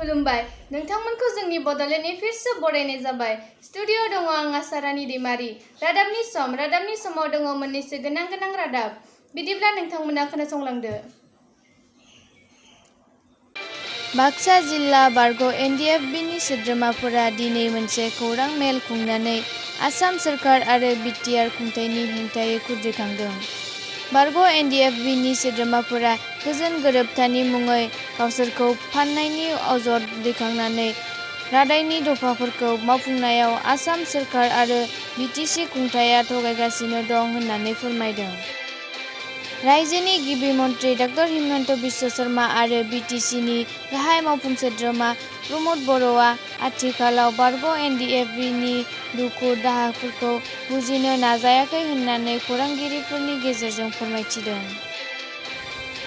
खुलुमबाय नोंथांमोनखौ जोंनि बड'लेण्ड एफेयार्सआव बरायनाय जाबाय। स्टुडिअ'आव दङ आं आसारानी दैमारी। रादाबनि समाव दङ मोननैसो गोनां रादाब। बिदिब्ला नोंथांमोना खोनासंलांदो। बाक्सा जिल्ला बारग' एनडिएफबिनि सोद्रोमाफोरा दिनै मोनसे खौरां मेल खुंनानै आसाम सोरखार आरो बिटिआर खुंथायनि हेंथायै खुद्रिखांदों। बारग' एनडिएफबिनि सोद्रोमाफोरा गोजोन गोरोबथानि मुङै गावसोरखौ फान्नायनि अजद दैखांनानै रादायनि दफाफोरखौ मावफुंनायाव आसाम सोरखार आरो बिटिसि खुंथायआ थगायगासिनो दं होननानै फोरमायदों। रायजोनि गिबि मन्थ्रि डॉ हिमन्त बिश्व शर्मा आरो बिटिसिनि गाहाय मावफुं सोद्रोमा प्रमद बर'आ आथिखालाव बारग' एनडिएफबिनि दुखु दाहाफोरखौ बुजिनो नाजायाखै होननानै खौरांगिरिफोरनि गेजेरजों फोरमायथिदों।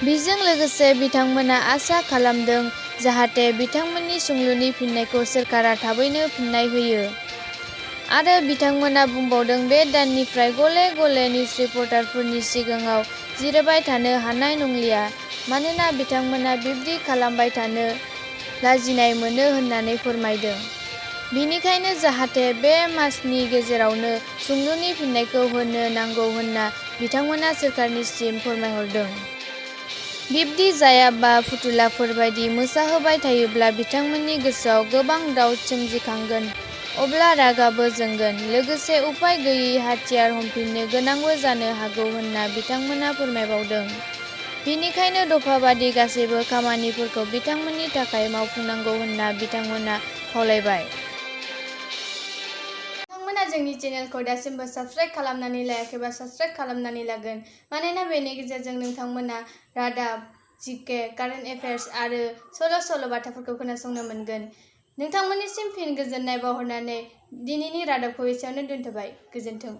बेजों लोगोसे बिथांमोना आसा खालामदों जाहाथे बिथांमोननि सोंलुनि फिननायखौ सोरखारा थाबैनो फिननाय होयो। आरो बिथांमोना बुंबावदों बे दाननिफ्राय गले गले निउज रिपर्टारफोरनि सिगाङाव जिरायबाय थानो हानाय नंलिया। मानोना बिथांमोना बिब्दि खालामबाय थानो लाजिनाय मोनो होननानै फोरमायदों। बेनिखायनो जाहाथे बे मासनि गेजेरावनो सोंलुनि फिननायखौ होनो नांगौ होनना बिथांमोना सोरखारनिसिम फोरमायहरदों। बिब्दि जायाबा फुथुलाफोरबादि मोसाहोबाय थायोब्ला बिथांमोननि गोसोआव गोबां दाउट सोमजिखांगोन। अब्ला रागाबो जोंगोन। लोगोसे उपाय गैयै हाथियार हमफिननो गोनांबो जानो हागौ होनना बिथांमोना फोरमायबावदों। बेनिखायनो दफाबादि गासैबो खामानिफोरखौ बिथांमोननि थाखाय मावफुंनांगौ होनना बिथांमोना खावलायबाय। नोंथांमोना जोंनि चेनेलखौ दासिमबो साबस्क्राइब खालामनानै लायाखैबा साबस्क्राइब खालामनानै लागोन। मानोना बेनि गेजेरजों नोंथांमोना रादाब, जिके, कारेन्ट एफेयार्स आरो सल'बाथाफोरखौ खोनासंनो मोनगोन। नोंथांमोननिसिम फिन गोजोननाय बावहरनानै दिनैनि रादाबखौ एसेयावनो दोनथ'बाय। गोजोन्थों।